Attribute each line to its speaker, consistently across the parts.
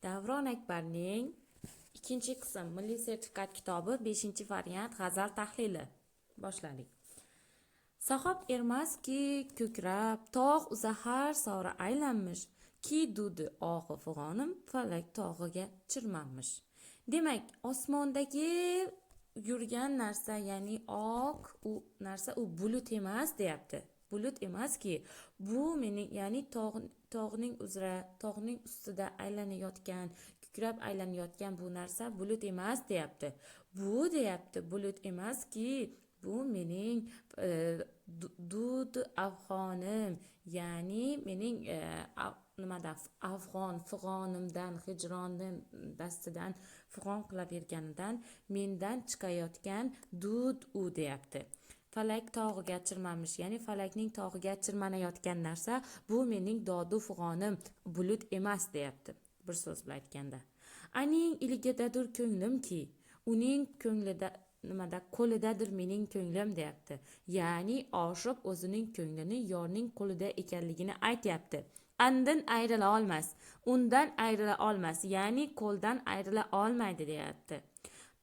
Speaker 1: Davron Akbarning ikkinchi qism milliy sertifikat kitobi, beshinchi variant, g'azal tahlili. Boshladik. Sahob ermaski ko'krab tog' uzahar sori aylanmish ki dudi ohi fig'onim falak tog'iga chirmanmish. Demak, osmondagi yurgan narsa, ya'ni oq u narsa, u bulut emas deyapti. Bulut emaski bu mening, ya'ni tog'ning uzra, tog'ning ustida aylanayotgan, kukrab aylanayotgan bu narsa bulut emas deyapti. Bu deyapti, bulut emaski bu mening dud afg'onim, ya'ni mening nimada afg'on fig'onimdan, hijronim dastidan fig'on qilaverganidan mendan chiqayotgan dud u deyapti. Falak tog'iga chirmanmish, ya'ni falakning tog'iga chirmanayotgan narsa bu mening dodu fig'onim, bulut emas deyapti, bir so'z bilan aytganda. Aning iligidadir ko'nglimki, uning ko'nglida nimada, qo'lidadir mening ko'nglim deyapti. Ya'ni oshiq o'zining ko'nglini yorning qo'lida ekanligini aytyapti. Andin ayrila olmas, undan ayrila olmas, ya'ni qo'ldan ayrila olmaydi deyapti.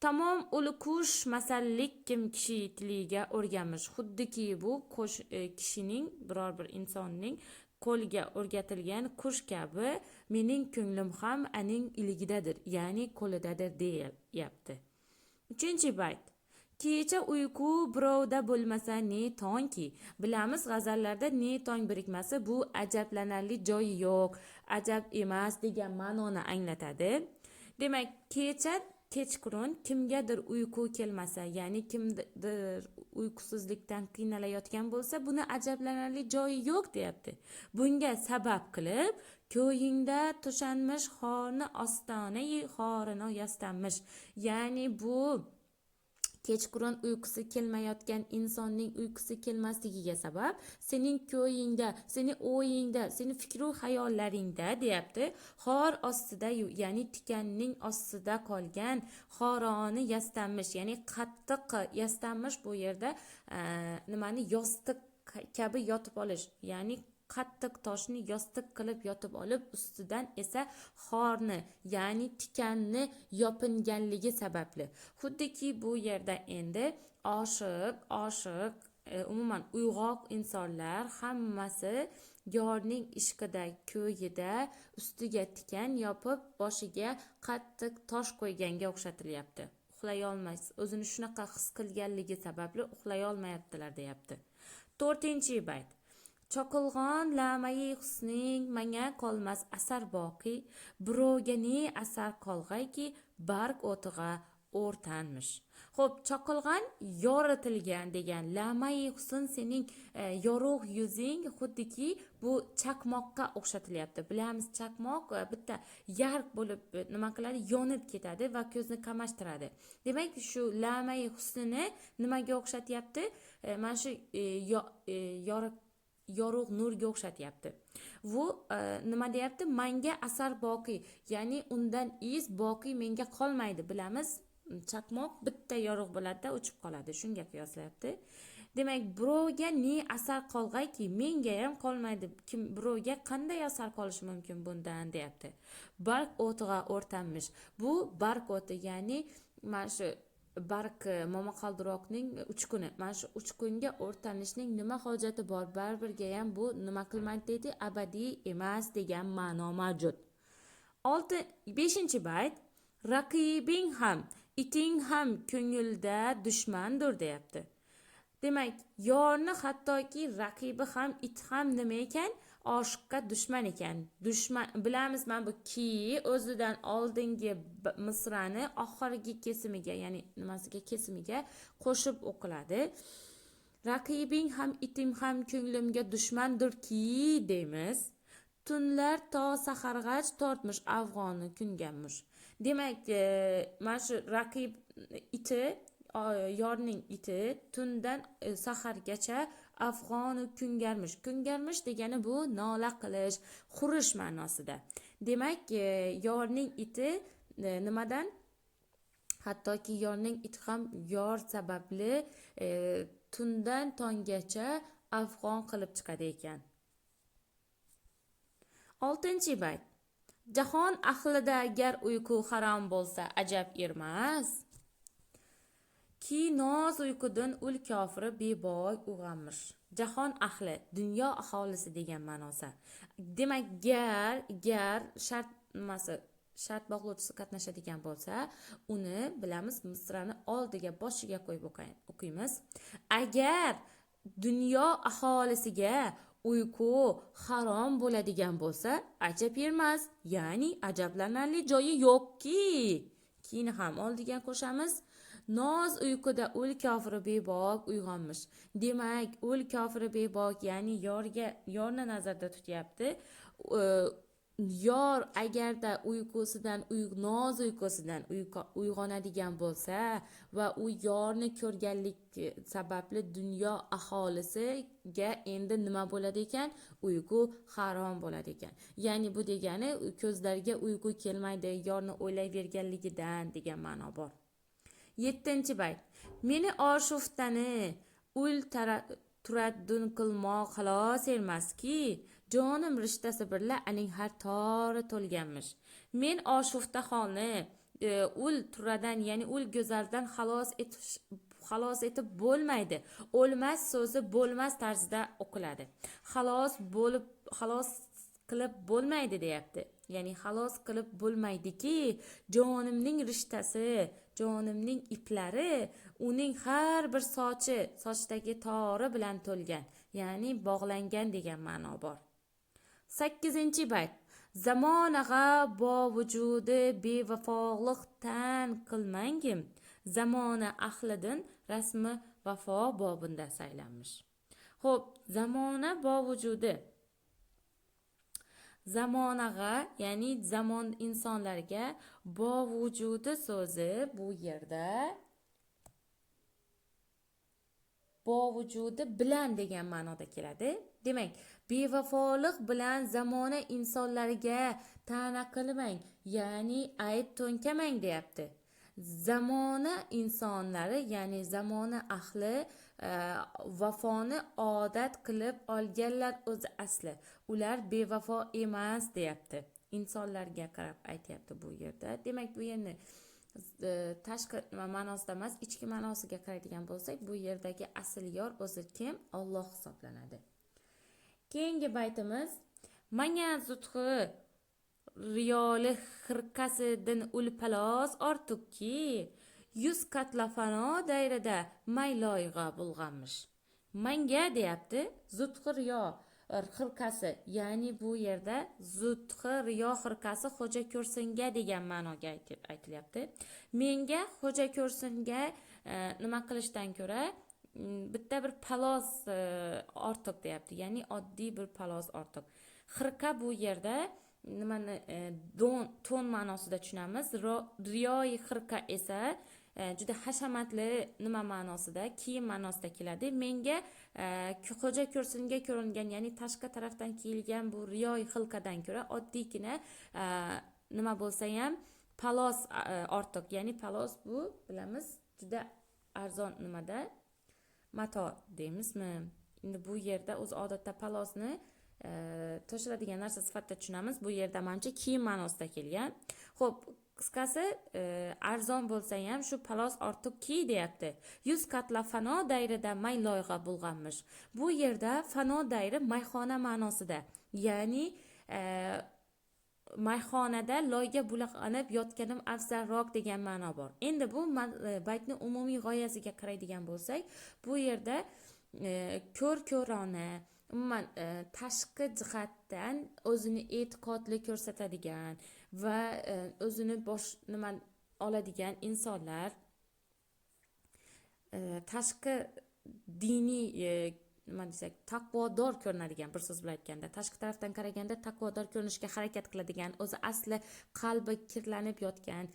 Speaker 1: Tamom uli qush masallik kim kishi tiliga o'rganmish, xuddiki bu qo'sh kishining, biror bir insonning qo'liga o'rgatilgan qush kabi mening ko'nglim ham aning iligidadir, ya'ni qo'lidadir deyapti. Uchinchi bayt. Kecha uyqu birovda bo'lmasa ne tongki. Bilamiz, g'azallarda ne tong birikmasi bu ajablanarli joyi yo'q, ajab emas degan ma'noni anglatadi. Demak, kecha kechqurun kimgadir uyqu kelmasa, ya'ni kimdir uyqusizlikdan qiynalayotgan bo'lsa, buni ajablanarli joyi yo'q deyapti. Bunga sabab qilib ko'yingda to'shanmish xorni ostonai xorini yastanmish, ya'ni bu kechqurun uyqusi kelmayotgan insonning uyqusi kelmasligiga sabab sening ko'yingda, seni o'yingda, seni fikru xayollaringda deyapti, xor ostida, ya'ni tikanning ostida qolgan xoroni yastanmish, ya'ni qattiq yastanmish, bu yerda nimani yostiq kabi yotib olish, ya'ni qattiq toshni yostiq qilib yotib olib, ustidan esa xorni, ya'ni tikanni yopinganligi sababli. Xuddiki bu yerda endi oshiq, umuman uyg'oq insonlar hammasi yorning ishqida, ko'yida ustiga tikan yopib, boshiga qattiq tosh qo'yganga o'xshatilyapti. Uxlay olmas, o'zini shunaqa his qilganligi sababli uxlay olmayaptilar deyapti. To'rtinchi bayt. Choqilg'on lamai husning manga qolmas asar boqiy, birovga ne asar qolg'ayki barg o'tig'a o'rtanmish. Xo'p, choqilg'an yoritilgan degan lamai husn, sening yorug' yuzing xuddiki bu chaqmoqqa o'xshatilyapti. Bilamiz, chaqmoq bitta yarq bo'lib nima qiladi, yonib ketadi va ko'zni qamashtiradi. Demak, shu lamai husnini nimaga o'xshatyapti? Mana shu yorug' yorug' nurga o'xshatyapti. Bu nima deyapti? Manga asar boqiy, ya'ni undan iz boqiy menga qolmaydi. Bilamiz, chaqmoq bitta yorug' bo'ladida, o'chib qoladi, shunga qiyoslayapti. Demak, birovga ne asar qolg'ayki, menga ham qolmaydi, kim birovga qanday asar qolishi mumkin bundan deyapti. Barg o'tig'a o'rtanmish, bu barg o'ti, ya'ni mana shu barg, momaqaldiroqning uchquni, mana shu uchqunga o'rtanishning nima hojati bor, baribirga ham bu nima qilmaydi deydi, abadiy emas degan ma'no mavjud. Olti, beshinchi bayt. Raqibing ham, iting ham ko'ngilda dushmandir deyapti. Demak, yorni hattoki raqibi ham, it ham nima ekan? Oshiqqa dushman ekan. Dushman, bilamiz, mana bu ki o'zidan oldingi misrani oxirgi kesimiga, ya'ni nimasiga, kesimiga qo'shib o'qiladi. Raqibing ham, itim ham ko'nglimga dushmandir ki deymiz. Tunlar to saharg'ach tortmish afg'oni kunganmish. Demak, mana shu raqib iti, yorning iti tundan sahargacha afg'oni kungarmish. Kungarmish degani bu nola qilish, hurish ma'nosida. Demak, yorning iti nimadan, hattoki yorning iti ham yor sababli tundan tonggacha afg'on qilib chiqadi ekan. Oltinchi bayt. Jahon ahlida gar uyqu harom bo'lsa ajab ermas ki noz uyqudan ul kofiri bebok uyg'onmish. Jahon ahli, dunyo aholisi degan ma'nosi. Demak, gar shart nimasi, shart bog'lovchisi qatnashadigan bo'lsa, uni bilamiz, misrani oldiga, boshiga qo'yib o'qiymiz. Agar dunyo aholisiga uyqu harom bo'ladigan bo'lsa, ajab emas, ya'ni ajablanarli joyi yo'qki. Kini ham oldiga qo'shamiz. Noz uyquda ul kofiri bebok uyg'onmish. Demak, ul kofiri bebok, ya'ni yorga, yorni nazarda tutyapti. Yor agarda uyqusidan, noz uyqusidan uyg'onadigan bo'lsa va u yorni ko'rganlik sababli dunyo aholisiga endi nima bo'ladi ekan? Uyqu harom bo'ladi ekan. Ya'ni bu degani ko'zlariga uyqu kelmaydi, yorni o'ylayverganligidan degan ma'no bor. 7-bayt. Meni oshuftani ul turaddun qilmoq xalos emaski, jonim rishtasi birla aning har tori to'lganmish. Men oshufta holni ul turadan, ya'ni ul go'zaldan xalos etib bo'lmaydi. O'lmas so'zi bo'lmas tarzida o'qiladi. Xalos qilib bo'lmaydi deyapti. Ya'ni xalos qilib bo'lmaydiki, jonimning rishtasi, jonimning iplari uning har bir sochi, sochdagi tori bilan to'lgan, ya'ni bog'langan degan ma'no bor. 8-bayt. Zamonag'a bovujudi bevafolik tan qilmangim, zamona ahlidin rasmi vafo bobunda saylanmish. Xo'p, zamona bovujudi, zamonag'a, ya'ni zamon insonlarga, bovujudi so'zi bu yerda bovujudi bilan degan ma'noda keladi. Demak, bevafolik bilan zamona insonlarga ta'na qilmang, ya'ni ayb to'nkamang deyapti. Zamona insonlari, ya'ni zamona ahli vafoni odat qilib olganlar o'zi asli. Ular bevafo emas deyapti. Insonlarga qarab aytyapti bu yerda. Demak, bu yerni tashqi ma'nosida emas, ichki ma'nosiga qaraydigan bo'lsak, bu yerdagi asl yor o'zi kim? Alloh hisoblanadi. Keyingi baytimiz. Manga zutxi riyoli xirqasidan ul palos ortuqki, 100 qatla fano dayrada may loyig'a bulg'anmish. Manga deyapti, zutxi riyo xirqasi, ya'ni bu yerda zutxi riyo xirqasi xo'ja ko'rsinga degan ma'noga aytilyapti. Menga xo'ja ko'rsinga nima qilishdan ko'ra bitta bir palos ortiq deyapti, ya'ni oddiy bir palos ortiq. Xirqa bu yerda nimani to'n ma'nosida tushunamiz. Riyoyi xirqa esa juda hashamatli nima ma'nosida, kiyim ma'nosida keladi. Menga xo'ja ko'rsinga ko'ringan, ya'ni tashqi tarafdan kiyilgan bu riyoyi xilqadan ko'ra oddiygina nima bo'lsa ham palos ortiq, ya'ni palos bu bilamiz juda arzon nimada mato deymizmi? Endi bu yerda o'zi odatda palosni to'shiladigan narsa sifatida tushunamiz. Bu yerda manimcha kiyim ma'nosida kelgan. Xo'p, qisqasi arzon bo'lsa ham shu palos ortiq kiy deyapti. 100 qatla fano dayrida may loyig'a bulg'anmish. Bu yerda fano dayri mayxona ma'nosida, ya'ni mayxonada loyga bulg'anib yotganim afzalroq degan ma'no bor. Endi bu baytni umumiy g'oyasiga qaraydigan bo'lsak, bu yerda ko'r-ko'rona, umuman tashqi jihatdan o'zini e'tiqodli ko'rsatadigan va o'zini bosh nima oladigan insonlar tashqi diniy nima desak, taqvodor ko'rinadigan, bir so'z bilan aytganda, tashqi tarafdan qaraganda taqvodor ko'rinishga harakat qiladigan, o'zi asli qalbi kirlanib yotgan,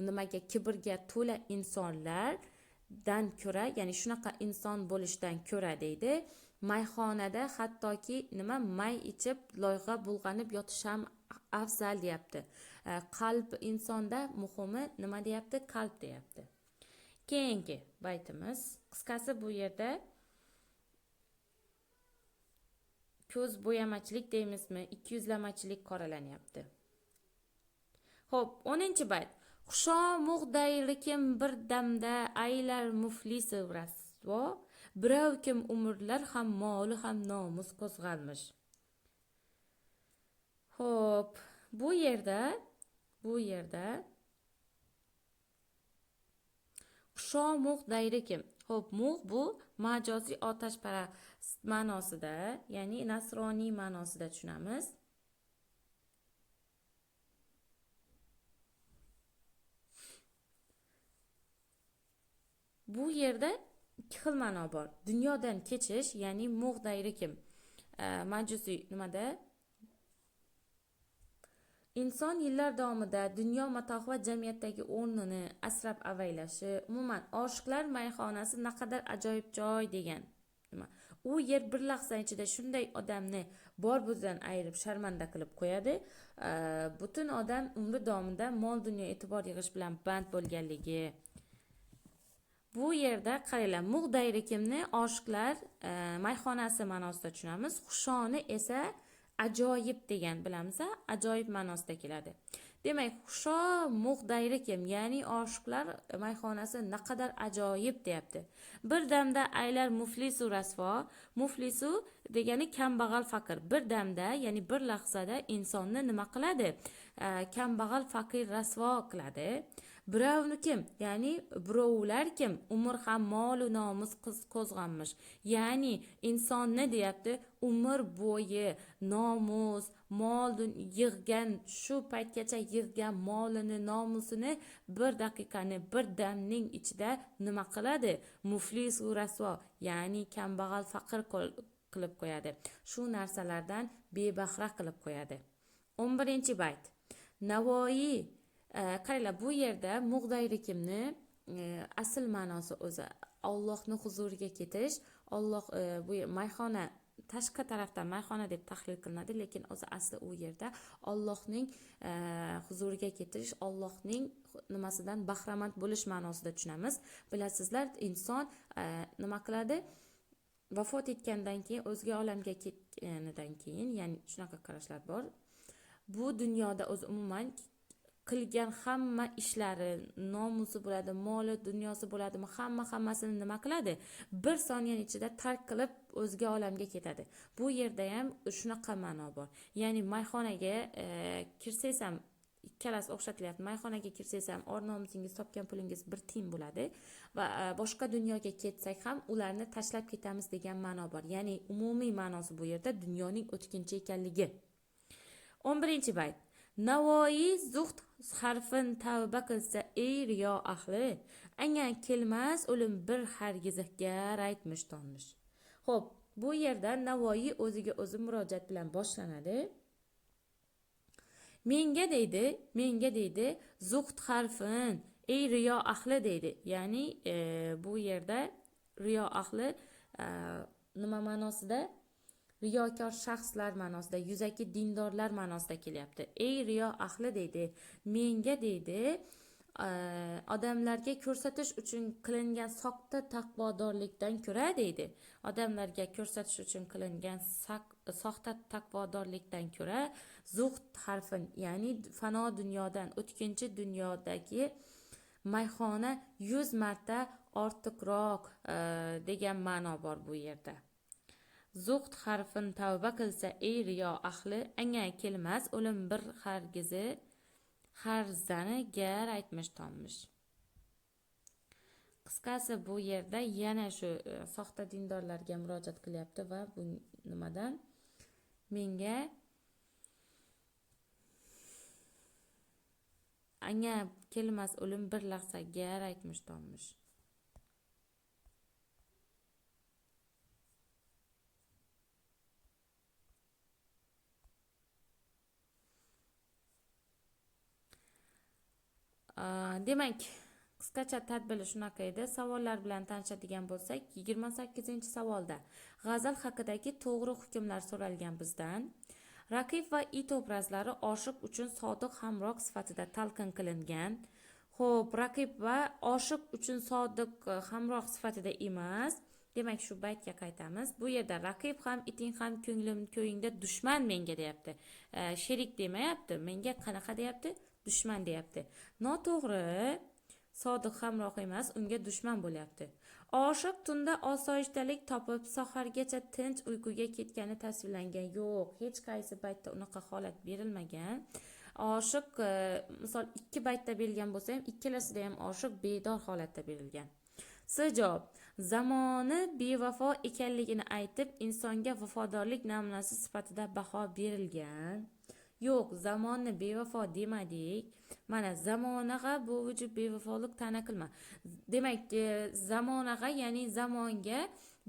Speaker 1: nimaga kibrga to'la insonlardan ko'ra, ya'ni shunaqa inson bo'lishdan ko'ra deydi, mayxonada hattoki nima may ichib loyga bulg'anib yotish ham afzal deyapti. Qalb insonda muhimi nima deyapti? Qalb deyapti. Keyingi baytimiz, qisqasi bu yerda ko'z bo'yamachilik deymizmi, ikkiyuzlamachilik qoralanyapti. Xo'p, 10-bayt. Xushomuqdaylikim bir damda aylar muflisi rasvo, birov kim umrlar ham moli ham nomus qo'zg'almish. Xo'p, bu yerda xushomuqdaylikim. Xo'p, mug' bu majoziy otashparast ma'nosida, ya'ni nasroniy ma'nosida tushunamiz. Bu yerda ikki xil ma'no bor. Dunyodan kechish, ya'ni mug'dayrikim majusiy nimada? Inson yillar davomida dunyo matohi va jamiyatdagi o'rnini asrab avaylashi, umuman oshiqlar mayxonasi naqadar ajoyib joy degan nima. U yer bir lahza ichida shunday odamni bor bo'zidan ayirib sharmanda qilib qo'yadi. Butun odam umri davomida mol dunyo e'tibor yig'ish bilan band bo'lganligi. Bu yerda qaranglar, mug'dayrikimni oshiqlar mayxonasi ma'nosida tushunamiz. Xushoni esa ajoyib degan bilamiz, ajoyib ma'nosida keladi. Demak, xusho mug'dayrikim, ya'ni oshiqlar mayxonasi naqadar ajoyib deyapti. Bir damda aylar muflisu rasvo, muflisu degani kambag'al faqir. Bir damda, ya'ni bir lahzada insonni nima qiladi? Kambag'al faqir rasvo qiladi. Birovni kim, ya'ni birovlar kim, umr ham mol u nomus qo'zg'anmish. Ya'ni insonni deyapti, umr bo'yi nomus, mol yig'gan, shu paytgacha yig'gan molini, nomusini bir daqiqani, bir damning ichida nima qiladi? Muflis u rasvo, ya'ni kambag'al faqir qilib qo'yadi. Shu narsalardan bebahra qilib qo'yadi. 11-bayt. Navoiy. Qaranglar, bu yerda mug'dayrikimni asl ma'nosi o'zi Allohning huzuriga ketish. Alloh bu mayxona tashqi tarafdan mayxona deb tahlil qilinadi, lekin o'zi asli u yerda Allohning huzuriga ketish, Allohning nimasidan bahramand bo'lish ma'nosida tushunamiz. Bilasizlar, inson nima qiladi? Vafot etgandan keyin o'zga olamga ketganidan keyin, ya'ni shunaqa qarashlar bor. Bu dunyoda o'zi umuman qilgan hamma ishlari, nomusi bo'ladi, moli, dunyosi bo'ladimi, hammasini nima qiladi? Bir soniyaning ichida tark qilib o'zga olamga ketadi. Bu yerda ham shunaqa ma'no bor. Ya'ni mayxonaga kirsangiz ham ikkalasi o'xshatilyapti. Mayxonaga kirsangiz ham or-nomusingiz, topgan pulingiz bir tiyin bo'ladi va boshqa dunyoga ketsak ham ularni tashlab ketamiz degan ma'no bor. Ya'ni umumiy ma'nosi bu yerda dunyoning o'tkinchi ekanligi. 11-bayt. Navoiy zuhd harfin tavba qilsa ey riyo ahli, anga kelmas o'lim bir hargiz gar aytmish tonmish. Xo'p, bu yerda Navoiy o'ziga o'zi murojaat bilan boshlanadi. Menga deydi, zuhd harfin ey riyo ahli deydi. Ya'ni bu yerda riyo ahli nima ma'nosida? Riyokor shaxslar ma'nosida, yuzaki dindorlar ma'nosida kelyapti. Ey riyo ahli deydi, menga deydi, odamlarga ko'rsatish uchun qilingan soxta taqvodorlikdan ko'ra deydi. Odamlarga ko'rsatish uchun qilingan soxta taqvodorlikdan ko'ra zuhd harfin, ya'ni fano dunyodan o'tkinchi dunyodagi mayxona 100 marta ortiqroq degan ma'no bor bu yerda. Zuhd harfin tavba qilsa ey riyo ahli, anga kelmas o'lim bir hargizi harzani gar aytmish tonmish. Qisqasi bu yerda yana shu soxta dindorlarga murojaat qilyapti va bu nimadan menga anga kelmas o'lim bir lahza gar aytmish tonmish. Demak, qisqacha tadbiri shunaqa edi. Savollar bilan tanishadigan bo'lsak, 28-savolda g'azal haqidagi to'g'ri hukmlar so'ralgan bizdan. Raqib va it obrazlari oshiq uchun sodiq hamroh sifatida talqin qilingan. Xo'p, raqib va oshiq uchun sodiq hamroh sifatida emas, Demak, shu baytga qaytamiz. Bu yerda raqib ham, iting ham ko'nglim ko'yingda dushman menga deyapti. Sherik demayapti. Menga qanaqa deyapti? Dushman deyapti. Noto'g'ri. Sodiq hamroh emas, unga dushman bo'lyapti. Oshiq tunda osoyishtalik topib, sahargacha tinch uyquga ketgani tasvirlangan. Yo'q, hech qaysi baytda unaqa holat berilmagan. Oshiq misol 2 baytda berilgan bo'lsa ham, ikkalasida ham oshiq bedor holatda berilgan. S javob. Zamoni bevafo ekanligini aytib, insonga vafodorlik namunasi sifatida baho berilgan. Yo'q, zamonni bevafo demadik. Mana zamonaga bu vujud bevafolik ta'na qilma. Demak, zamonaga, ya'ni zamonga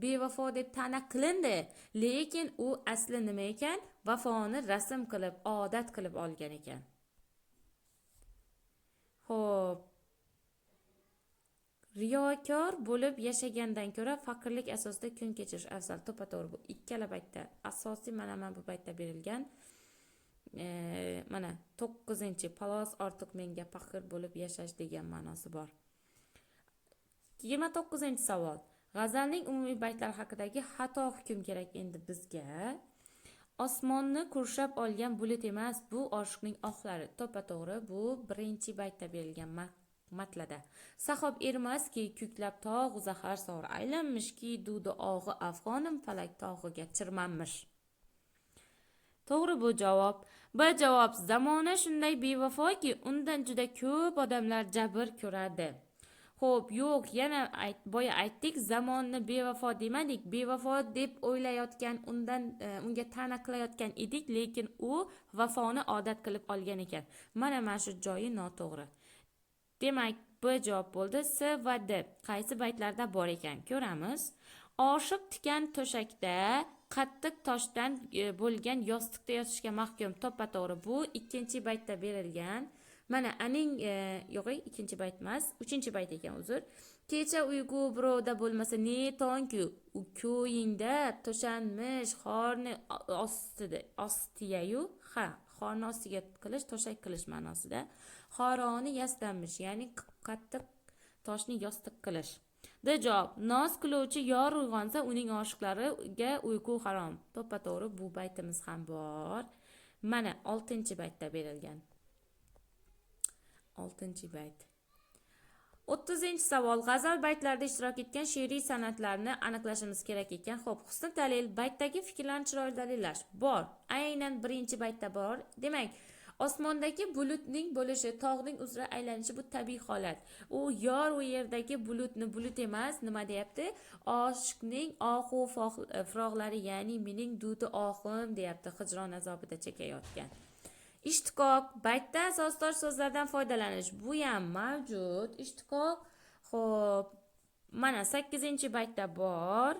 Speaker 1: bevafo deb ta'na qilindi, lekin u asli nima ekan? Vafoni rasm qilib, odat qilib olgan ekan. Xo'p. Riyokor bo'lib yashagandan ko'ra faqirlik asosida kun kechirish afzal. To'ppa-to'g'ri bu ikkala baytda asosiy mana bu baytda berilgan. Mana 9-palos ortiq menga faqir bo'lib yashash degan ma'nosi bor. 29-savol. G'azalning umumiy baytlari haqidagi xato hukm kerak endi bizga. Osmonni qurshab olgan bulut emas, bu oshiqning ohlari. To'ppa-to'g'ri bu 1-baytda berilgan matlada. Sahob ermaski ko'klab tog'u zahar sor aylanmishki dudi og'i afg'onim falak tog'iga chirmanmish. To'g'ri bu javob. B javob. Zamona shunday bevafoki, undan juda ko'p odamlar jabr ko'radi. Xo'p, yo'q, yana boya aytdik, zamonni bevafo demadik. Bevafo deb o'ylayotgan, undan unga ta'na qilayotgan edik, lekin u vafoni odat qilib olgan ekan. Mana shu joyi noto'g'ri. Demak, B javob bo'ldi. S va D qaysi baytlarda bor ekan ko'ramiz. Oshiq tikan to'shakda qattiq toshdan bo'lgan yostiqda yotishga mahkum. To'ppa-to'g'ri bu 2-baytda berilgan. Mana aning yo'q, 2-bayt emas, 3-bayt ekan, uzr. Kecha uyqu birovda bo'lmasa ne tongku, u ko'yingda to'shanmish xorni ostida, ostiyayu, ha, xorni ostiga qilish, to'shak qilish ma'nosida. Xoroni yastanmish, ya'ni qattiq toshni yostiq qilish. D javob. Noz qiluvchi yor uyg'onsa uning oshiqlariga uyqu harom. To'ppa-to'g'ri bu baytimiz ham bor. Mana 6-baytda berilgan. 6-bayt. 30-savol. G'azal baytlarida ishtirok etgan she'riy san'atlarni aniqlashimiz kerak ekan. Xo'p, husni dalil, baytdagi fikrlarni chiroyli dalillash bor. Aynan 1-baytda bor. Demak, osmondagi bulutning bo'lishi, tog'ning uzra aylanishi bu tabiiy holat. U yor u yerdagi bulutni bulut emas, nima deyapti? Oshiqning ohu firoqlari, ya'ni mening dudi ohim deyapti, hijron azobida chekayotgan. Ishtiqoq, baytda asosdor so'zlardan foydalanish, bu ham mavjud. Ishtiqoq, xo'p, mana 8-baytda bor.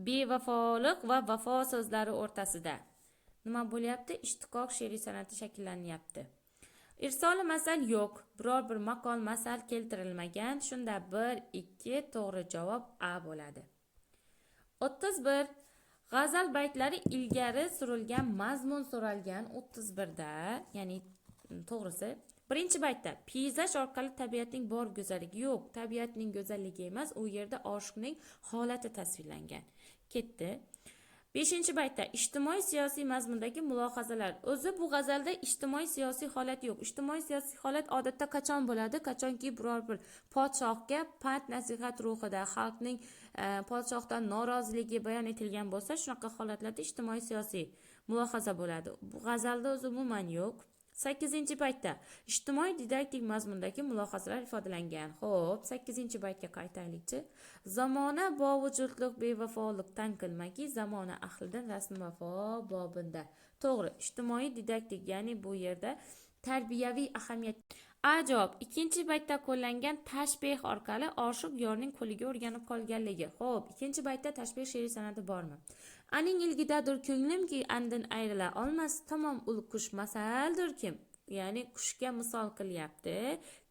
Speaker 1: Bevafolik va vafo so'zlari o'rtasida nima bo'lyapti? Ishtiqoq she'riy san'ati shakllanyapti. Irsoli masal yo'q, biror bir maqol masal keltirilmagan. Shunda 1, 2 to'g'ri javob A bo'ladi. 31. G'azal baytlari ilgari surilgan mazmun so'ralgan 31da, ya'ni to'g'risi 1-baytda peyzaj orqali tabiatning bor go'zalligi yo'q, tabiatning go'zalligi emas, u yerda oshiqning holati tasvirlangan. Ketdi. 5-baytda ijtimoiy siyosiy mazmundagi mulohazalar. O'zi bu g'azalda ijtimoiy siyosiy holat yo'q. Ijtimoiy siyosiy holat odatda qachon bo'ladi? Qachonki biror bir podshohga pand nasihat ruhida xalqning podshohdan noroziligi bayon etilgan bo'lsa, shunaqa holatlarda ijtimoiy siyosiy mulohaza bo'ladi. Bu g'azalda o'zi umuman yo'q. 8-baytda ijtimoiy didaktik mazmundagi mulohazalar ifodalangan. Xo'p, 8-baytga qaytaylikchi. Zamona bovujudliq bevafolikdan qilmaki, zamona ahlidan rasm vafo bobinda. To'g'ri, ijtimoiy didaktik, ya'ni bu yerda tarbiyaviy ahamiyat. A javob. 2-baytda qo'llangan tashbeh orqali oshiq yorning qo'liga o'rganib qolganligi. Xo'p, 2-baytda tashbeh she'riy san'ati bormi? Aning ilgidadir ko'nglimki andin ayrila olmas, tamom ul qush masaldir kim? Ya'ni qushga misol qilyapti.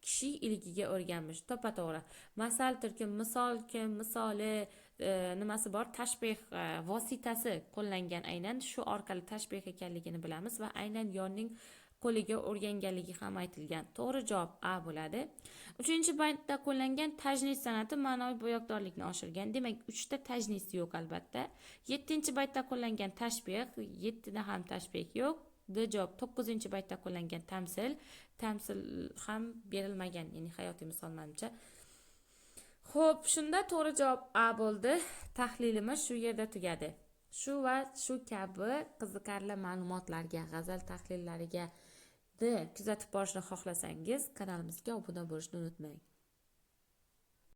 Speaker 1: Kishi ilgiga o'rganmish. To'ppa-to'g'ri. Masaldir kim, misol kim, misoli nimasi bor? Tashbeh vositasi qo'llangan, aynan shu orqali tashbeh ekanligini bilamiz va aynan yorning Qo'liga o'rganganligi ham aytilgan. To'g'ri javob A bo'ladi. Uchinchi baytda qo'llangan tajnis san'ati ma'noviy bo'yoqdorlikni oshirgan. Demak, uchta tajnis yo'q albatta. Yettinchi baytda qo'llangan tashbeh, yettida ham tashbeh yo'q. D javob. To'qqizinchi baytda qo'llangan tamsil, tamsil ham berilmagan, ya'ni hayotiy misol manimcha. Xo'p, shunda to'g'ri javob A bo'ldi. Tahlilimiz shu yerda tugadi. Shu va shu kabi qiziqarli ma'lumotlarga, g'azal tahlillariga kuzatib borishni xohlasangiz, kanalimizga obuna bo'lishni unutmang.